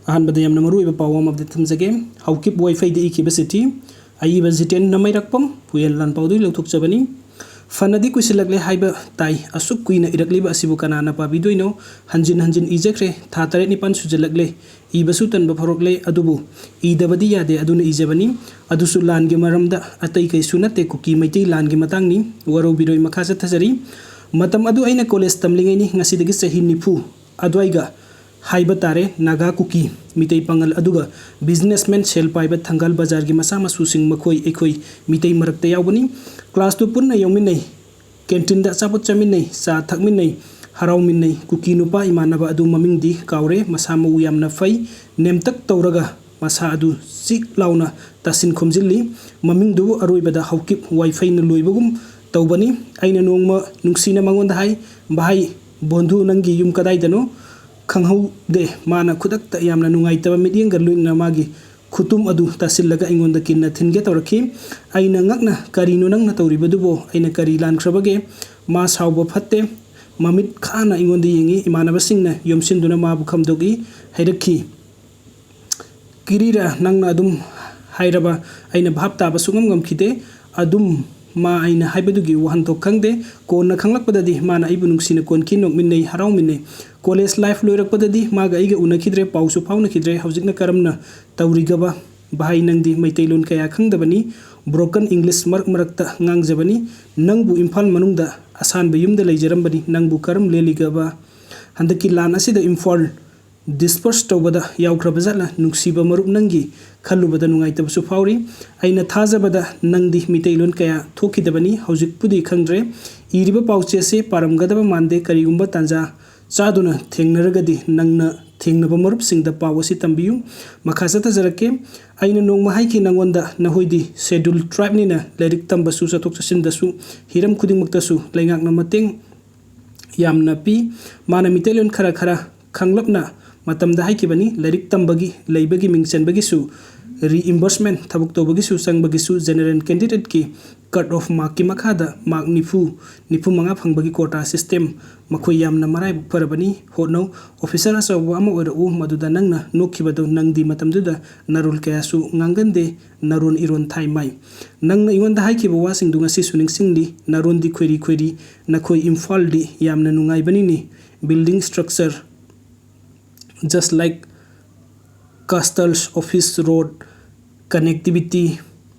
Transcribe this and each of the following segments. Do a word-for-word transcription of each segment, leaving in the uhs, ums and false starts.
ꯑꯍꯥꯟꯕꯗ ꯌꯥꯝꯅ ꯃꯔꯨꯑꯣꯏꯕ ꯄꯥꯎ ꯑꯃ ꯑꯞꯗꯦꯠ ꯊꯝꯖꯒꯦ꯫ ꯍꯧꯀꯤꯞ ꯋꯥꯏꯐꯩꯗ ꯏꯈꯤꯕ ꯆꯤꯊꯤ꯫ ꯑꯏꯕ ꯖꯤꯇꯦꯟ ꯅꯃꯩꯔꯛꯄꯝ, ꯄꯨꯌꯦꯜ ꯂꯥꯟꯄꯥꯎꯗꯒꯤ ꯂꯧꯊꯣꯛꯆꯕꯅꯤ꯫ ꯐꯅꯗꯤ ꯀꯨꯏꯁꯤꯜꯂꯛꯂꯦ ꯍꯥꯏꯕ ꯇꯥꯏ꯫ ꯑꯁꯨꯛ ꯀꯨꯏꯅ ꯏꯔꯛꯂꯤꯕ ꯑꯁꯤꯕꯨ ꯀꯅꯥꯅ ꯄꯥꯕꯤꯗꯣꯏꯅꯣ? ꯍꯟꯖꯤꯟ ꯍꯟꯖꯤꯟ ꯏꯖꯈ꯭ꯔꯦ꯫ ꯊꯥ ꯇꯔꯦꯠ ꯅꯤꯄꯥꯟ ꯁꯨꯖꯜꯂꯛꯂꯦ꯫ ꯏꯕꯁꯨ ꯇꯟꯕ ꯐꯥꯎꯔꯛꯂꯦ꯫ ꯑꯗꯨꯕꯨ ꯏꯗꯕꯗꯤ ꯌꯥꯗꯦ, ꯑꯗꯨꯅ ꯏꯖꯕꯅꯤ꯫ ꯑꯗꯨꯁꯨ ꯂꯥꯟꯒꯤ ꯃꯔꯝꯗ, ꯑꯇꯩ ꯀꯩꯁꯨ ꯅꯠꯇꯦ, ꯀꯨꯀꯤ ꯃꯩꯇꯩ ꯂꯥꯟꯒꯤ ꯃꯇꯥꯡꯅꯤ꯫ ꯋꯥꯔꯧꯕꯤꯔꯣꯏ, ꯃꯈꯥ ꯆꯠꯊꯖꯔꯤ꯫ ꯃꯇꯝ ꯑꯗꯨ ꯑꯩꯅ ꯀꯣꯂꯦꯖ ꯇꯝꯂꯤꯉꯩꯅꯤ, ꯉꯁꯤꯗꯒꯤ ꯆꯍꯤ ꯅꯤꯐꯨ ꯑꯗꯨꯋꯥꯏꯒ ꯍꯥꯏꯕ ꯇꯥꯔꯦ꯫ ꯅꯥꯒꯥ ꯀꯨꯀꯤ ꯃꯤꯇꯩ ꯄꯥꯉꯜ ꯑꯗꯨꯒ ꯕꯤꯖꯤꯅꯦꯁꯃꯦꯟ, ꯁꯦꯜ ꯄꯥꯏꯕ ꯊꯪꯒꯥꯜ ꯕꯖꯥꯔꯒꯤ ꯃꯆꯥ ꯃꯁꯨꯁꯤꯡ, ꯃꯈꯣꯏ ꯑꯩꯈꯣꯏ ꯃꯤꯇꯩ ꯃꯔꯛꯇ ꯌꯥꯎꯕꯅꯤ꯫ ꯀ꯭ꯂꯥꯁꯇꯨ ꯄꯨꯟꯅ ꯌꯥꯎꯃꯤꯟꯅꯩ, ꯀꯦꯟꯇꯤꯟꯗ ꯑꯆꯥꯄꯣꯠ ꯆꯥꯃꯤꯟꯅꯩ, ꯆꯥ ꯊꯛꯃꯤꯟꯅꯩ, ꯍꯔꯥꯎꯃꯤꯟꯅꯩ꯫ ꯀꯨꯀꯤ ꯅꯨꯄꯥ ꯏꯃꯥꯟꯅꯕ ꯑꯗꯨ ꯃꯃꯤꯡꯗꯤ ꯀꯥꯎꯔꯦ, ꯃꯁꯥ ꯃꯎ ꯌꯥꯝꯅ ꯐꯩ, ꯅꯦꯝꯇꯛ ꯇꯧꯔꯒ ꯃꯁꯥ ꯑꯗꯨ ꯆꯤꯛ ꯂꯥꯎꯅ ꯇꯥꯁꯤꯟ ꯈꯣꯝꯖꯤꯜꯂꯤ꯫ ꯃꯃꯤꯡꯗꯨꯕꯨ ꯑꯔꯣꯏꯕꯗ ꯍꯧꯀꯤꯞ ꯋꯥꯏꯐꯩꯅ ꯂꯣꯏꯕꯒꯨꯝ ꯇꯧꯕꯅꯤ꯫ ꯑꯩꯅ ꯅꯣꯡꯃ ꯅꯨꯡꯁꯤꯅ ꯃꯉꯣꯟꯗ ꯍꯥꯏ, "ꯚꯥꯏ, ꯕꯣꯟꯙꯨ, ꯅꯪꯒꯤ ꯌꯨꯝ ꯀꯗꯥꯏꯗꯅꯣ?" ꯈꯪꯍꯧꯗꯦ꯫ ꯃꯥꯅ ꯈꯨꯗꯛꯇ ꯌꯥꯝꯅ ꯅꯨꯡꯉꯥꯏꯇꯕ ꯃꯤꯠꯌꯦꯡꯒ ꯂꯣꯏꯅꯅ ꯃꯥꯒꯤ ꯈꯨꯇꯨꯝ ꯑꯗꯨ ꯇꯥꯁꯤꯜꯂꯒ ꯑꯩꯉꯣꯟꯗ ꯀꯤꯟꯅ ꯊꯤꯟꯒꯦ ꯇꯧꯔꯛꯈꯤ꯫ ꯑꯩꯅ ꯉꯛꯅ, "ꯀꯔꯤꯅꯣ ꯅꯪꯅ ꯇꯧꯔꯤꯕꯗꯨꯕꯣ? ꯑꯩꯅ ꯀꯔꯤ ꯂꯥꯟꯈ꯭ꯔꯕꯒꯦ?" ꯃꯥ ꯁꯥꯎꯕ ꯐꯠꯇꯦ꯫ ꯃꯃꯤꯠ ꯈꯥꯅ ꯑꯩꯉꯣꯟꯗ ꯌꯦꯡꯉꯤ꯫ ꯏꯃꯥꯟꯅꯕꯁꯤꯡꯅ ꯌꯣꯝꯁꯤꯟꯗꯨꯅ ꯃꯥꯕꯨ ꯈꯝꯗꯣꯛꯏ꯫ ꯍꯥꯏꯔꯛꯈꯤ, "ꯀꯤꯔꯤꯔꯥ ꯅꯪꯅ ꯑꯗꯨꯝ ꯍꯥꯏꯔꯕ?" ꯑꯩꯅ ꯚꯥꯞ ꯇꯥꯕ ꯁꯨꯡꯉꯝ ꯉꯝꯈꯤꯗꯦ꯫ ꯑꯗꯨꯝ ꯃꯥ ꯑꯩꯅ ꯍꯥꯏꯕꯗꯨꯒꯤ ꯋꯥꯍꯟꯊꯣꯛ ꯈꯪꯗꯦ꯫ ꯀꯣꯟꯅ ꯈꯪꯂꯛꯄꯗꯗꯤ ꯃꯥꯅ ꯑꯩꯕꯨ ꯅꯨꯡꯁꯤꯅ ꯀꯣꯟꯈꯤ, ꯅꯣꯛꯃꯤꯟꯅꯩ, ꯍꯔꯥꯎꯃꯤꯟꯅꯩ꯫ ꯀꯣꯂꯦꯖ ꯂꯥꯏꯐ ꯂꯣꯏꯔꯛꯄꯗꯗꯤ ꯃꯥꯒ ꯑꯩꯒ ꯎꯅꯈꯤꯗ꯭ꯔꯦ, ꯄꯥꯎꯁꯨ ꯐꯥꯎꯅꯈꯤꯗ꯭ꯔꯦ꯫ ꯍꯧꯖꯤꯛꯅ ꯀꯔꯝꯅ ꯇꯧꯔꯤꯒꯕ? ꯚꯥꯏ, ꯅꯪꯗꯤ ꯃꯩꯇꯩꯂꯣꯟ ꯀꯌꯥ ꯈꯪꯗꯕꯅꯤ, ꯕ꯭ꯔꯣꯀꯟ ꯏꯪꯂꯤꯁ ꯃꯔꯛ ꯃꯔꯛꯇ ꯉꯥꯡꯖꯕꯅꯤ꯫ ꯅꯪꯕꯨ ꯏꯝꯐꯥꯜ ꯃꯅꯨꯡꯗ ꯑꯁꯥꯟꯕ ꯌꯨꯝꯗ ꯂꯩꯖꯔꯝꯕꯅꯤ, ꯅꯪꯕꯨ ꯀꯔꯝ ꯂꯦꯜꯂꯤꯒꯕ? ꯍꯟꯗꯛꯀꯤ ꯂꯥꯟ ꯑꯁꯤꯗ ꯏꯝꯐꯥꯜ ꯗꯤꯁꯄꯔꯁ ꯇꯧꯕꯗ ꯌꯥꯎꯈ꯭ꯔꯕ ꯖꯥꯠꯂ? ꯅꯨꯡꯁꯤꯕ ꯃꯔꯨꯞ, ꯅꯪꯒꯤ ꯈꯜꯂꯨꯕꯗ ꯅꯨꯡꯉꯥꯏꯇꯕꯁꯨ ꯐꯥꯎꯔꯤ꯫ ꯑꯩꯅ ꯊꯥꯖꯕꯗ ꯅꯪꯗꯤ ꯃꯤꯇꯩꯂꯣꯟ ꯀꯌꯥ ꯊꯣꯛꯈꯤꯗꯕꯅꯤ, ꯍꯧꯖꯤꯛꯄꯨꯗꯤ ꯈꯪꯗ꯭ꯔꯦ꯫ ꯏꯔꯤꯕ ꯄꯥꯎꯆꯦ ꯑꯁꯤ ꯄꯥꯔꯝꯒꯗꯕ ꯃꯥꯟꯗꯦ, ꯀꯔꯤꯒꯨꯝꯕ ꯇꯥꯟꯖꯥ ꯆꯥꯗꯨꯅ ꯊꯦꯡꯅꯔꯒꯗꯤ ꯅꯪꯅ ꯊꯦꯡꯅꯕ ꯃꯔꯨꯞꯁꯤꯡꯗ ꯄꯥꯎ ꯑꯁꯤ ꯇꯝꯕꯤꯌꯨ꯫ ꯃꯈꯥ ꯆꯠꯊꯖꯔꯛꯀꯦ꯫ ꯑꯩꯅ ꯅꯣꯡꯃ ꯍꯥꯏꯈꯤ ꯅꯉꯣꯟꯗ, ꯅꯈꯣꯏꯗꯤ ꯁꯦꯗꯨꯜ ꯇ꯭ꯔꯥꯏꯕꯅꯤꯅ ꯂꯥꯏꯔꯤꯛ ꯇꯝꯕꯁꯨ ꯆꯠꯊꯣꯛ ꯆꯠꯁꯤꯟꯗꯁꯨ ꯍꯤꯔꯝ ꯈꯨꯗꯤꯡꯃꯛꯇꯁꯨ ꯂꯩꯉꯥꯛꯅ ꯃꯇꯦꯡ ꯌꯥꯝꯅ ꯄꯤ꯫ ꯃꯥꯅ ꯃꯤꯇꯩꯂꯣꯟ ꯈꯔ ꯈꯔ ꯈꯪꯂꯞꯅ ꯃꯇꯝꯗ ꯍꯥꯏꯈꯤꯕꯅꯤ꯫ ꯂꯥꯏꯔꯤꯛ ꯇꯝꯕꯒꯤ, ꯂꯩꯕꯒꯤ, ꯃꯤꯡ ꯆꯟꯕꯒꯤꯁꯨ reimbursement, ꯊꯕꯛ ꯇꯧꯕꯒꯤꯁꯨ ꯆꯪꯕꯒꯤꯁꯨ general candidateꯀꯤ cut off markꯀꯤ ꯃꯈꯥꯗ mark ꯅꯤꯐꯨ, ꯅꯤꯐꯨ ꯃꯉꯥ ꯐꯪꯕꯒꯤ quota system꯫ ꯃꯈꯣꯏ ꯌꯥꯝꯅ ꯃꯔꯥꯏꯕꯛ ꯐꯔꯕꯅꯤ꯫ ꯍꯣꯠꯅꯧ, officer ꯑꯆꯧꯕ ꯑꯃ ꯑꯣꯏꯔꯛꯎ, ꯃꯗꯨꯗ ꯅꯪꯅ ꯅꯣꯛꯈꯤꯕꯗꯨ ꯅꯪꯗꯤ ꯃꯇꯝꯗꯨꯗ ꯅꯔꯣꯜ ꯀꯌꯥꯁꯨ ꯉꯥꯡꯒꯟꯗꯦ, ꯅꯔꯣꯟ ꯏꯔꯣꯟ ꯊꯥꯏ ꯃꯥꯏ꯫ ꯅꯪꯅ ꯑꯩꯉꯣꯟꯗ ꯍꯥꯏꯈꯤꯕ ꯋꯥꯁꯤꯡꯗꯨ ꯉꯁꯤꯁꯨ ꯅꯤꯡꯁꯤꯡꯂꯤ꯫ ꯅꯔꯣꯟꯗꯤ ꯈꯣꯏꯔꯤ ꯈꯣꯏꯔꯤ, ꯅꯈꯣꯏ ꯏꯝꯐꯥꯜꯗꯤ ꯌꯥꯝꯅ ꯅꯨꯡꯉꯥꯏꯕꯅꯤꯅꯦ꯫ Building structure, just like castles, office, road, connectivity,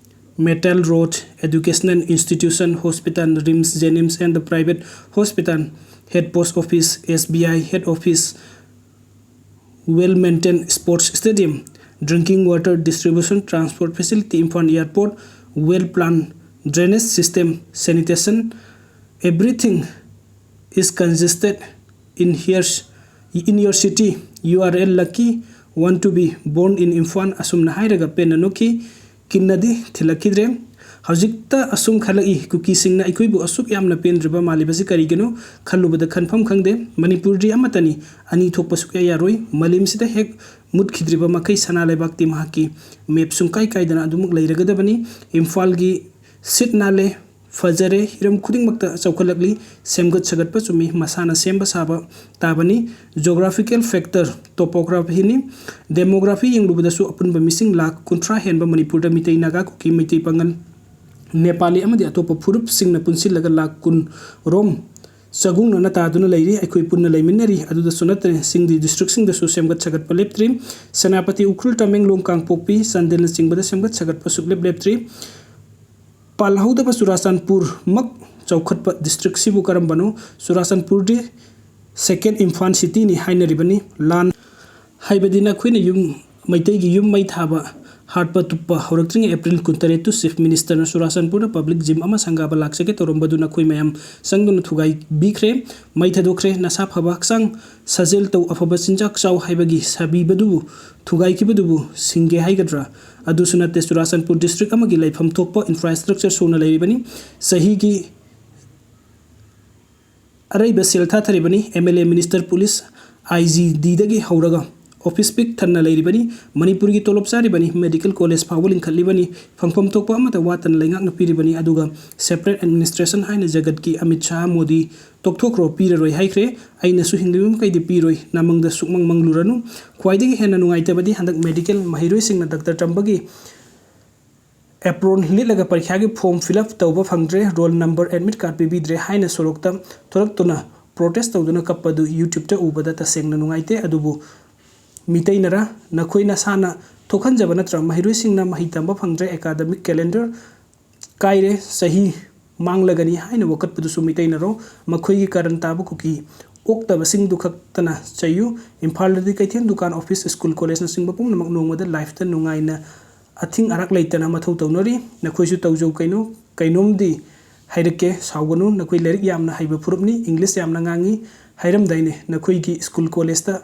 metal road, educational institution, hospital, RIMS, JNIMS and the private hospital, head post office, SBI head office, well maintained sports stadium, drinking water distribution, transport facility, Imphal airport, well planned drainage system, sanitation, everything is congested in here, in your city. You are a lucky one to be born in Imphal. ꯑꯁꯨꯝꯅ ꯍꯥꯏꯔꯒ ꯄꯦꯟꯅ ꯅꯣꯛꯈꯤ꯫ ꯀꯤꯟꯅꯗꯤ ꯊꯤꯜꯂꯛꯈꯤꯗ꯭ꯔꯦ꯫ ꯍꯧꯖꯤꯛꯇ ꯑꯁꯨꯝ ꯈꯜꯂꯛꯏ, ꯀꯨꯀꯤꯁꯤꯡꯅ ꯑꯩꯈꯣꯏꯕꯨ ꯑꯁꯨꯛ ꯌꯥꯝꯅ ꯄꯦꯟꯗ꯭ꯔꯤꯕ ꯃꯥꯜꯂꯤꯕꯁꯤ ꯀꯔꯤꯒꯤꯅꯣ? ꯈꯜꯂꯨꯕꯗ ꯈꯟꯐꯝ ꯈꯪꯗꯦ꯫ ꯃꯅꯤꯄꯨꯔꯗꯤ ꯑꯃꯠꯇꯅꯤ, ꯑꯅꯤ ꯊꯣꯛꯄ ꯁꯨꯛꯌꯥ ꯌꯥꯔꯣꯏ꯫ ꯃꯥꯂꯦꯝꯁꯤꯗ ꯍꯦꯛ ꯃꯨꯠꯈꯤꯗ꯭ꯔꯤꯕ ꯃꯈꯩ ꯁꯅꯥ ꯂꯩꯕꯥꯛꯇꯤ ꯃꯍꯥꯛꯀꯤ map ꯁꯨꯡꯀꯥꯏ ꯀꯥꯏꯗꯅ ꯑꯗꯨꯃꯛ ꯂꯩꯔꯒꯗꯕꯅꯤ꯫ ꯏꯝꯐꯥꯜꯒꯤ ꯁꯤꯠ ꯅꯥꯜꯂꯦ, ꯐꯖꯔꯦ, ꯍꯤꯔꯝ ꯈꯨꯗꯤꯡꯃꯛꯇ ꯆꯥꯎꯈꯠꯂꯛꯂꯤ꯫ ꯁꯦꯝꯒꯠ ꯁꯥꯒꯠꯄ ꯆꯨꯝꯃꯤ, ꯃꯁꯥꯅ ꯁꯦꯝꯕ ꯁꯥꯕ ꯇꯥꯕꯅꯤ꯫ Geographical factor, topographyꯅꯤ꯫ Demography ꯌꯦꯡꯂꯨꯕꯗꯁꯨ ꯑꯄꯨꯟꯕ ꯃꯤꯁꯤꯡ ꯂꯥꯈ ꯀꯨꯟꯊ꯭ꯔꯥ ꯍꯦꯟꯕ ꯃꯅꯤꯄꯨꯔꯗ ꯃꯤꯇꯩ, ꯅꯥꯒꯥ, ꯀꯨꯀꯤ, ꯃꯩꯇꯩ, ꯄꯥꯉꯜ, ꯅꯦꯄꯥꯂꯤ ꯑꯃꯗꯤ ꯑꯇꯣꯞꯄ ꯐꯨꯔꯨꯞꯁꯤꯡꯅ ꯄꯨꯟꯁꯤꯜꯂꯒ ꯂꯥꯈ ꯀꯨꯟ ꯔꯣꯝ ꯆꯒꯨꯡꯅꯅ ꯇꯥꯗꯨꯅ ꯂꯩꯔꯤ꯫ ꯑꯩꯈꯣꯏ ꯄꯨꯟꯅ ꯂꯩꯃꯤꯟꯅꯔꯤ꯫ ꯑꯗꯨꯗꯁꯨ ꯅꯠꯇꯅ ꯆꯤꯡꯒꯤ districtꯁꯤꯡꯗꯁꯨ ꯁꯦꯝꯒꯠ ꯁꯥꯒꯠꯄ ꯂꯦꯞꯇ꯭ꯔꯤ꯫ ꯁꯦꯅꯥꯄꯇꯤ, ꯎꯈ꯭ꯔꯨꯜ, ꯇꯃꯦꯡꯂꯣꯡ, ꯀꯥꯡꯄꯣꯛꯄꯤ, ꯆꯥꯟꯗꯦꯜꯅꯆꯤꯡꯕꯗ ꯁꯦꯝꯒꯠ ꯁꯥꯒꯠꯄ ꯁꯨꯛꯂꯦꯞ ꯂꯦꯞꯇ꯭ꯔꯤ꯫ ꯄꯥꯜꯍꯧꯗꯕ ꯆꯨꯔꯥꯆꯥꯟꯄꯨꯔꯃꯛ ꯆꯥꯎꯈꯠꯄ districtꯁꯤꯕꯨ ꯀꯔꯝꯕꯅꯣ? ꯆꯨꯔꯥꯆꯥꯟꯄꯨꯔꯗꯤ second ꯏꯝꯐꯥꯜ cityꯅꯤ ꯍꯥꯏꯅꯔꯤꯕꯅꯤ꯫ ꯂꯥꯟ ꯍꯥꯏꯕꯗꯤ ꯅꯈꯣꯏꯅ ꯌꯨꯝ, ꯃꯩꯇꯩꯒꯤ ꯌꯨꯝ ꯃꯩ ꯊꯥꯕ, ꯍꯥꯠꯄ ꯇꯨꯞꯄ ꯍꯧꯔꯛꯇ꯭ꯔꯤꯉꯩ April ꯀꯨꯟꯇꯔꯦꯠꯇꯨ Chief Ministerꯅ ꯆꯨꯔꯥꯆꯥꯟꯄꯨꯔꯗ public gym ꯑꯃ ꯁꯪꯒꯥꯕ ꯂꯥꯛꯆꯒꯦ ꯇꯧꯔꯝꯕꯗꯨ ꯅꯈꯣꯏ ꯃꯌꯥꯝ ꯆꯪꯗꯨꯅ ꯊꯨꯒꯥꯏꯕꯤꯈ꯭ꯔꯦ꯫ ꯃꯩ ꯊꯥꯗꯣꯛꯈ꯭ꯔꯦ꯫ ꯅꯁꯥ ꯐꯕ ꯍꯛꯆꯥꯡ ꯁꯥꯖꯦꯜ ꯇꯧ, ꯑꯐꯕ ꯆꯤꯟꯖꯥꯛ ꯆꯥꯎ ꯍꯥꯏꯕꯒꯤ ꯁꯥꯕꯤꯕꯗꯨꯕꯨ ꯊꯨꯒꯥꯏꯈꯤꯕꯗꯨꯕꯨ ꯁꯤꯡꯒꯦ ꯍꯥꯏꯒꯗ꯭ꯔꯥ? ꯑꯗꯨꯁꯨ ꯅꯠꯇꯦ, ꯆꯨꯔꯥꯆꯥꯟꯄꯨꯔ district ꯑꯃꯒꯤ ꯂꯩꯐꯝ ꯊꯣꯛꯄ infrastructure ꯁꯨꯅ ꯂꯩꯔꯤꯕꯅꯤ꯫ ꯆꯍꯤꯒꯤ ꯑꯔꯩꯕ ꯁꯦꯜ ꯊꯥꯊꯔꯤꯕꯅꯤ꯫ MLA, minister, police, IGDꯗꯒꯤ ꯍꯧꯔꯒ ꯑꯣꯐꯤꯁ ꯄꯤꯛ ꯊꯟꯅ ꯂꯩꯔꯤꯕꯅꯤ꯫ ꯃꯅꯤꯄꯨꯔꯒꯤ ꯇꯣꯂꯣꯞ ꯆꯥꯔꯤꯕꯅꯤ꯫ ꯃꯦꯗꯤꯀꯦꯜ ꯀꯣꯂꯦꯖ ꯐꯥꯎꯕ ꯂꯤꯡꯈꯠꯂꯤꯕꯅꯤ꯫ ꯐꯪꯐꯝ ꯊꯣꯛꯄ ꯑꯃꯠꯇ ꯋꯥꯠꯇꯅ ꯂꯩꯉꯥꯛꯅ ꯄꯤꯔꯤꯕꯅꯤ꯫ ꯑꯗꯨꯒ separate administration ꯍꯥꯏꯅ ꯖꯒꯠꯀꯤ ꯑꯃꯤꯠ ꯁꯥꯍ ꯃꯣꯗꯤ ꯇꯣꯛꯊꯣꯛꯈ꯭ꯔꯣ, ꯄꯤꯔꯔꯣꯏ ꯍꯥꯏꯈ꯭ꯔꯦ꯫ ꯑꯩꯅꯁꯨ ꯍꯤꯡꯂꯤꯕ ꯃꯈꯩꯗꯤ ꯄꯤꯔꯣꯏ꯫ ꯅꯃꯪꯗ ꯁꯨꯛꯃꯪ ꯃꯪꯂꯨꯔꯅꯨ꯫ ꯈ꯭ꯋꯥꯏꯗꯒꯤ ꯍꯦꯟꯅ ꯅꯨꯡꯉꯥꯏꯇꯕꯗꯤ ꯍꯟꯗꯛ ꯃꯦꯗꯤꯀꯦꯜ ꯃꯍꯩꯔꯣꯏꯁꯤꯡꯅ ꯗꯥꯛꯇꯔ ꯇꯝꯕꯒꯤ ꯑꯦꯄ꯭ꯔꯣꯟ ꯂꯤꯠꯂꯒ ꯄꯔꯤꯈ꯭ꯌꯥꯒꯤ form fill up ꯇꯧꯕ ꯐꯪꯗ꯭ꯔꯦ, roll number, admit card ꯄꯤꯕꯤꯗ꯭ꯔꯦ ꯍꯥꯏꯅ ꯁꯣꯔꯣꯛꯇ ꯊꯣꯔꯛꯇꯨꯅ protest ꯇꯧꯗꯨꯅ ꯀꯞꯄꯗꯨ YouTube-ꯇ ꯎꯕꯗ ꯇꯁꯦꯡꯅ ꯅꯨꯡꯉꯥꯏꯇꯦ꯫ ꯑꯗꯨꯕꯨ ꯃꯤꯇꯩꯅꯔ? ꯅꯈꯣꯏ ꯅꯁꯥꯅ ꯊꯣꯛꯍꯟꯖꯕ ꯅꯠꯇ꯭ꯔꯥ? ꯃꯍꯩꯔꯣꯏꯁꯤꯡꯅ ꯃꯍꯩ ꯇꯝꯕ ꯐꯪꯗ꯭ꯔꯦ, academic calendar ꯀꯥꯏꯔꯦ, ꯆꯍꯤ ꯃꯥꯡꯂꯒꯅꯤ ꯍꯥꯏꯅ ꯋꯥꯀꯠꯄꯗꯨꯁꯨ ꯃꯤꯇꯩꯅꯔꯣ? ꯃꯈꯣꯏꯒꯤ ꯀꯔꯟ ꯇꯥꯕ ꯀꯨꯀꯤ ꯑꯣꯛꯇꯕꯁꯤꯡꯗꯨ ꯈꯛꯇꯅ ꯆꯩꯌꯨ꯫ ꯏꯝꯐꯥꯜꯗꯗꯤ ꯀꯩꯊꯦꯜ, ꯗꯨꯀꯥꯟ, ꯑꯣꯐꯤꯁ, ꯁ꯭ꯀꯨꯜ, ꯀꯣꯂꯦꯖꯅꯆꯤꯡꯕ ꯄꯨꯝꯅꯃꯛ ꯅꯣꯡꯃꯗ life-ꯇ ꯅꯨꯡꯉꯥꯏꯅ ꯑꯊꯤꯡ ꯑꯔꯥꯛ ꯂꯩꯇꯅ ꯃꯊꯧ ꯇꯧꯅꯔꯤ꯫ ꯅꯈꯣꯏꯁꯨ ꯇꯧꯖꯧ ꯀꯩꯅꯣ꯫ ꯀꯩꯅꯣꯝꯗꯤ ꯍꯥꯏꯔꯛꯀꯦ, ꯁꯥꯎꯒꯅꯨ꯫ ꯅꯈꯣꯏ ꯂꯥꯏꯔꯤꯛ ꯌꯥꯝꯅ ꯍꯩꯕ ꯐꯨꯔꯨꯞꯅꯤ, English ꯌꯥꯝꯅ ꯉꯥꯡꯉꯤ ꯍꯥꯏꯔꯝꯗꯥꯏꯅꯦ? ꯅꯈꯣꯏꯒꯤ ꯁ꯭ꯀꯨꯜ, ꯀꯣꯂꯦꯖꯇ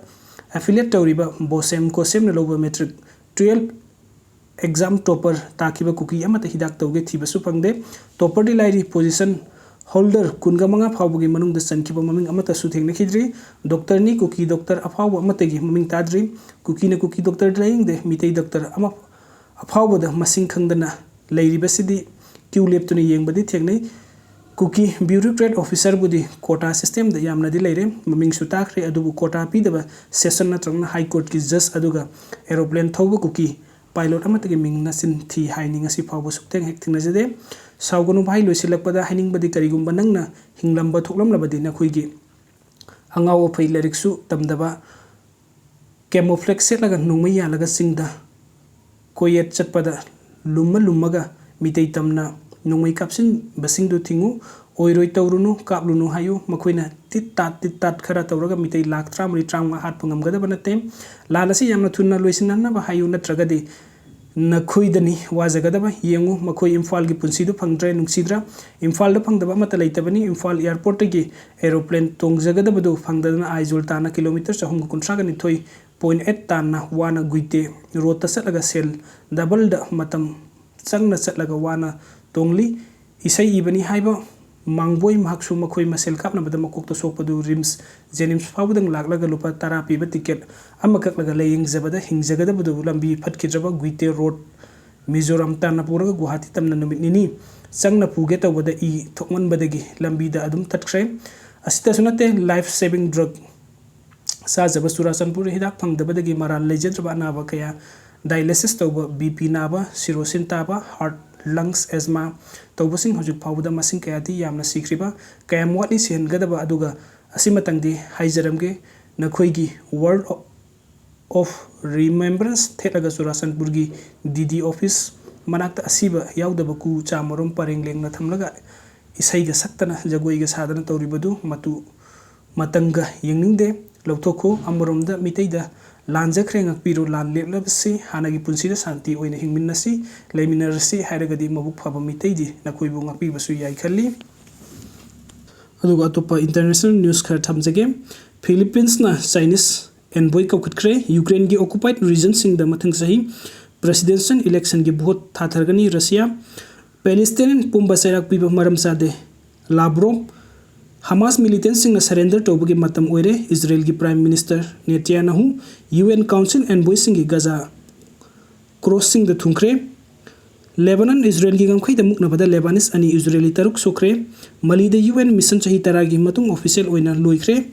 affiliate ꯇꯧꯔꯤꯕ ꯕꯣꯁꯦꯝ ꯀꯣꯁꯦꯝꯅ ꯂꯧꯕ matric, twelve exam topper ꯇꯥꯈꯤꯕ ꯀꯨꯀꯤ ꯑꯃꯠꯇ ꯍꯤꯗꯥꯛ ꯇꯧꯒꯦ ꯊꯤꯕꯁꯨ ꯐꯪꯗꯦ꯫ Topper-ꯗꯤ ꯂꯥꯏꯔꯤ, position holder ꯀꯨꯟꯒ ꯃꯉꯥ ꯐꯥꯎꯕꯒꯤ ꯃꯅꯨꯡꯗ ꯆꯟꯈꯤꯕ ꯃꯃꯤꯡ ꯑꯃꯠꯇꯁꯨ ꯊꯦꯡꯅꯈꯤꯗ꯭ꯔꯤ꯫ ꯗꯣꯛꯇꯔꯅꯤ, ꯀꯨꯀꯤ ꯗꯣꯛꯇꯔ ꯑꯐꯥꯎꯕ ꯑꯃꯠꯇꯒꯤ ꯃꯃꯤꯡ ꯇꯥꯗ꯭ꯔꯤ꯫ ꯀꯨꯀꯤꯅ ꯀꯨꯀꯤ ꯗꯣꯛꯇꯔ ꯂꯥꯌꯦꯡꯗꯦ, ꯃꯤꯇꯩ ꯗꯣꯛꯇꯔ ꯑꯃ ꯑꯐꯥꯎꯕꯗ ꯃꯁꯤꯡ ꯈꯪꯗꯅ ꯂꯩꯔꯤꯕꯁꯤꯗꯤ ꯀ꯭ꯌꯨ ꯂꯦꯞꯇꯨꯅ ꯌꯦꯡꯕꯗꯤ ꯊꯦꯡꯅꯩ꯫ ꯀꯨꯀꯤ bureaucrat officer-ꯕꯨꯗꯤ quota system-ꯗ ꯌꯥꯝꯅꯗꯤ ꯂꯩꯔꯦ, ꯃꯃꯤꯡꯁꯨ ꯇꯥꯈ꯭ꯔꯦ, ꯑꯗꯨꯕꯨ quota ꯄꯤꯗꯕ session ꯅꯠꯇ꯭ꯔꯒꯅ high court-ꯀꯤ judge ꯑꯗꯨꯒ aeroplane ꯊꯧꯕ ꯀꯨꯀꯤ pilot ꯑꯃꯠꯇꯒꯤ ꯃꯤꯡ ꯅꯆꯤꯟ ꯊꯤ ꯍꯥꯏꯅꯤ ꯉꯁꯤ ꯐꯥꯎꯕ ꯁꯨꯛꯊꯦꯡ ꯍꯦꯛ ꯊꯦꯡꯅꯖꯗꯦ꯫ ꯁꯥꯎꯒꯅꯨ ꯚꯥꯏ, ꯂꯣꯏꯁꯤꯜꯂꯛꯄꯗ ꯍꯥꯏꯅꯤꯡꯕꯗꯤ ꯀꯔꯤꯒꯨꯝꯕ ꯅꯪꯅ ꯍꯤꯡꯂꯝꯕ ꯊꯣꯛꯂꯝꯂꯕꯗꯤ ꯅꯈꯣꯏꯒꯤ ꯑꯉꯥꯎ ꯑꯐꯩ ꯂꯥꯏꯔꯤꯛꯁꯨ ꯇꯝꯗꯕ, camouflage ꯁꯦꯠꯂꯒ ꯅꯣꯡꯃꯩ ꯌꯥꯜꯂꯒ ꯆꯤꯡꯗ ꯀꯣꯏꯌꯦꯠ ꯆꯠꯄꯗ ꯂꯨꯝꯃ ꯂꯨꯝꯃꯒ ꯃꯤꯇꯩ ꯇꯝꯅ ꯅꯣꯡꯃꯩ ꯀꯥꯞꯁꯤꯟꯕꯁꯤꯡꯗꯨ ꯊꯤꯡꯉꯨ꯫ ꯑꯣꯏꯔꯣꯏ ꯇꯧꯔꯨꯅꯨ, ꯀꯥꯞꯂꯨꯅꯨ ꯍꯥꯏꯌꯨ꯫ ꯃꯈꯣꯏꯅ ꯇꯤꯠ ꯇꯥꯠ ꯇꯤꯠ ꯇꯥꯠ ꯈꯔ ꯇꯧꯔꯒ ꯃꯤꯇꯩ ꯂꯥꯈ ꯇꯔꯥꯃꯔꯤ, ꯇꯔꯥꯃꯉꯥ ꯍꯥꯠꯄ ꯉꯝꯒꯗꯕ ꯅꯠꯇꯦ꯫ ꯂꯥꯟ ꯑꯁꯤ ꯌꯥꯝꯅ ꯊꯨꯅ ꯂꯣꯏꯁꯤꯟꯅꯅꯕ ꯍꯥꯏꯌꯨ, ꯅꯠꯇ꯭ꯔꯒꯗꯤ ꯅꯈꯣꯏꯗꯅꯤ ꯋꯥꯖꯒꯗꯕ꯫ ꯌꯦꯡꯉꯨ, ꯃꯈꯣꯏ ꯏꯝꯐꯥꯜꯒꯤ ꯄꯨꯟꯁꯤꯗꯨ ꯐꯪꯗ꯭ꯔꯦ, ꯅꯨꯡꯁꯤꯗ꯭ꯔꯥ? ꯏꯝꯐꯥꯜꯗ ꯐꯪꯗꯕ ꯑꯃꯠꯇ ꯂꯩꯇꯕꯅꯤ꯫ ꯏꯝꯐꯥꯜ airport-ꯇꯒꯤ aeroplane ꯇꯣꯡꯖꯒꯗꯕꯗꯨ ꯐꯪꯗꯗꯅ ꯑꯥꯏꯖꯣꯜ ꯇꯥꯟꯅ kilometre ꯆꯍꯨꯝꯒ ꯀꯨꯟꯊ꯭ꯔꯥꯒ ꯅꯤꯊꯣꯏ point eight ꯇꯥꯟꯅ ꯋꯥꯅ ꯒꯨꯏꯇꯦ road-ꯇ ꯆꯠꯂꯒ ꯁꯦꯜ double-ꯗ ꯃꯇꯝ ꯆꯪꯅ ꯆꯠꯂꯒ ꯋꯥꯅ ꯇꯣꯡꯂꯤ꯫ ꯏꯁꯩ ꯏꯕꯅꯤ ꯍꯥꯏꯕ ꯃꯥꯡꯕꯣꯏ꯫ ꯃꯍꯥꯛꯁꯨ ꯃꯈꯣꯏ ꯃꯁꯦꯜ ꯀꯥꯞꯅꯕꯗ ꯃꯀꯣꯛꯇ ꯁꯣꯛꯄꯗꯨ ꯔꯤꯝꯁ ꯖꯦꯅꯤꯝꯁ ꯐꯥꯎꯕꯗꯪ ꯂꯥꯛꯂꯒ ꯂꯨꯄꯥ ꯇꯔꯥ ꯄꯤꯕ ꯇꯤꯀꯦꯠ ꯑꯃ ꯀꯛꯂꯒ ꯂꯥꯌꯦꯡꯖꯕꯗ ꯍꯤꯡꯖꯒꯗꯕꯗꯨ ꯂꯝꯕꯤ ꯐꯠꯈꯤꯗ꯭ꯔꯕ ꯒꯨꯏꯇꯦ ꯔꯣꯗ ꯃꯤꯖꯣꯔꯥꯝ ꯇꯥꯟꯅ ꯄꯨꯔꯒ ꯒꯨꯋꯥꯍꯥꯇꯤ ꯇꯝꯅ ꯅꯨꯃꯤꯠ ꯅꯤꯅꯤ ꯆꯪꯅ ꯄꯨꯒꯦ ꯇꯧꯕꯗ ꯏ ꯊꯣꯛꯃꯟꯕꯗꯒꯤ ꯂꯝꯕꯤꯗ ꯑꯗꯨꯝ ꯇꯠꯈ꯭ꯔꯦ꯫ ꯑꯁꯤꯇꯁꯨ ꯅꯠꯇꯦ, life saving drug ꯆꯥꯖꯕ ꯆꯨꯔꯥꯆꯥꯟꯄꯨꯔ ꯍꯤꯗꯥꯛ ꯐꯪꯗꯕꯗꯒꯤ ꯃꯔꯥꯜ ꯂꯩꯖꯗ꯭ꯔꯕ ꯑꯅꯥꯕ ꯀꯌꯥ, dialysis ꯇꯧꯕ, BP ꯅꯥꯕ, ꯁꯤꯔꯣꯁꯤꯟ ꯇꯥꯕ, heart, lungs, asthma ꯇꯧꯕꯁꯤꯡ ꯍꯧꯖꯤꯛ ꯐꯥꯎꯕꯗ ꯃꯁꯤꯡ ꯀꯌꯥꯗꯤ ꯌꯥꯝꯅ ꯁꯤꯈ꯭ꯔꯤꯕ, ꯀꯌꯥꯝ ꯋꯥꯠꯂꯤ ꯁꯤꯍꯟꯒꯗꯕ, ꯑꯗꯨꯒ ꯑꯁꯤꯃꯇꯪꯗꯤ ꯍꯥꯏꯖꯔꯝꯒꯦ, ꯅꯈꯣꯏꯒꯤ Wall of Remembrance ꯊꯦꯠꯂꯒ ꯆꯨꯔꯥꯆꯥꯟꯄꯨꯔꯒꯤ DD office ꯃꯅꯥꯛꯇ ꯑꯁꯤꯕ ꯌꯥꯎꯗꯕ ꯀꯨ ꯆꯥꯃꯔꯣꯝ ꯄꯔꯦꯡ ꯂꯦꯡꯅ ꯊꯝꯂꯒ ꯏꯁꯩꯒ ꯁꯛꯇꯅ ꯖꯒꯣꯏꯒ ꯁꯥꯗꯅ ꯇꯧꯔꯤꯕꯗꯨ ꯃꯇꯨ ꯃꯇꯪꯒ ꯌꯦꯡꯅꯤꯡꯗꯦ꯫ ꯂꯧꯊꯣꯛꯈꯣ꯫ ꯑꯃꯔꯣꯝꯗ ꯃꯤꯇꯩꯗ ꯂꯥꯟꯖꯈ꯭ꯔꯦ, ꯉꯥꯛꯄꯤꯔꯣ꯫ ꯂꯥꯟ ꯂꯦꯞꯂꯕꯁꯤ ꯍꯥꯟꯅꯒꯤ ꯄꯨꯟꯁꯤꯗ ꯁꯥꯟꯇꯤ ꯑꯣꯏꯅ ꯍꯤꯡꯃꯤꯟꯅꯁꯤ, ꯂꯩꯃꯤꯟꯅꯔꯁꯤ ꯍꯥꯏꯔꯒꯗꯤ ꯃꯕꯨꯛ ꯐꯕ ꯃꯤꯇꯩꯗꯤ ꯅꯈꯣꯏꯕꯨ ꯉꯥꯛꯄꯤꯕꯁꯨ ꯌꯥꯏ ꯈꯜꯂꯤ꯫ ꯑꯗꯨꯒ ꯑꯇꯣꯞꯄ international news ꯈꯔ ꯊꯝꯖꯒꯦ꯫ Philippines ꯅ Chinese envoy ꯀꯧꯈꯠꯈ꯭ꯔꯦ꯫ Ukraine ꯒꯤ occupied region ꯁꯤꯡꯗ ꯃꯊꯪ ꯆꯍꯤ presidential election ꯒꯤ vote ꯊꯥꯊꯔꯒꯅꯤ Russia꯫ Palestinian ꯄꯨꯝꯕ ꯆꯩꯔꯥꯛ ꯄꯤꯕ ꯃꯔꯝ ꯆꯥꯗꯦ꯫ Lavrov꯫ Hamas militant ꯁꯤꯡꯅ surrender ꯇꯧꯕꯒꯤ ꯃꯇꯝ ꯑꯣꯏꯔꯦ꯫ Israel ꯒꯤ Prime Minister Netanyahu UN Council envoy ꯁꯤꯡꯒꯤ Gaza cross ꯁꯤꯡꯗ ꯊꯨꯡꯈ꯭ꯔꯦ꯫ Lebanon Israel ꯒꯤ ꯉꯝꯈꯩꯗ ꯃꯨꯛꯅꯕꯗ Lebanese ꯑꯅꯤ, Israeli ꯇꯔꯨꯛ ꯁꯣꯛꯈ꯭ꯔꯦ꯫ Mali ꯗ UN mission ꯆꯍꯤ ꯇꯔꯥꯒꯤ ꯃꯇꯨꯡ official ꯑꯣꯏꯅ ꯂꯣꯏꯈ꯭ꯔꯦ꯫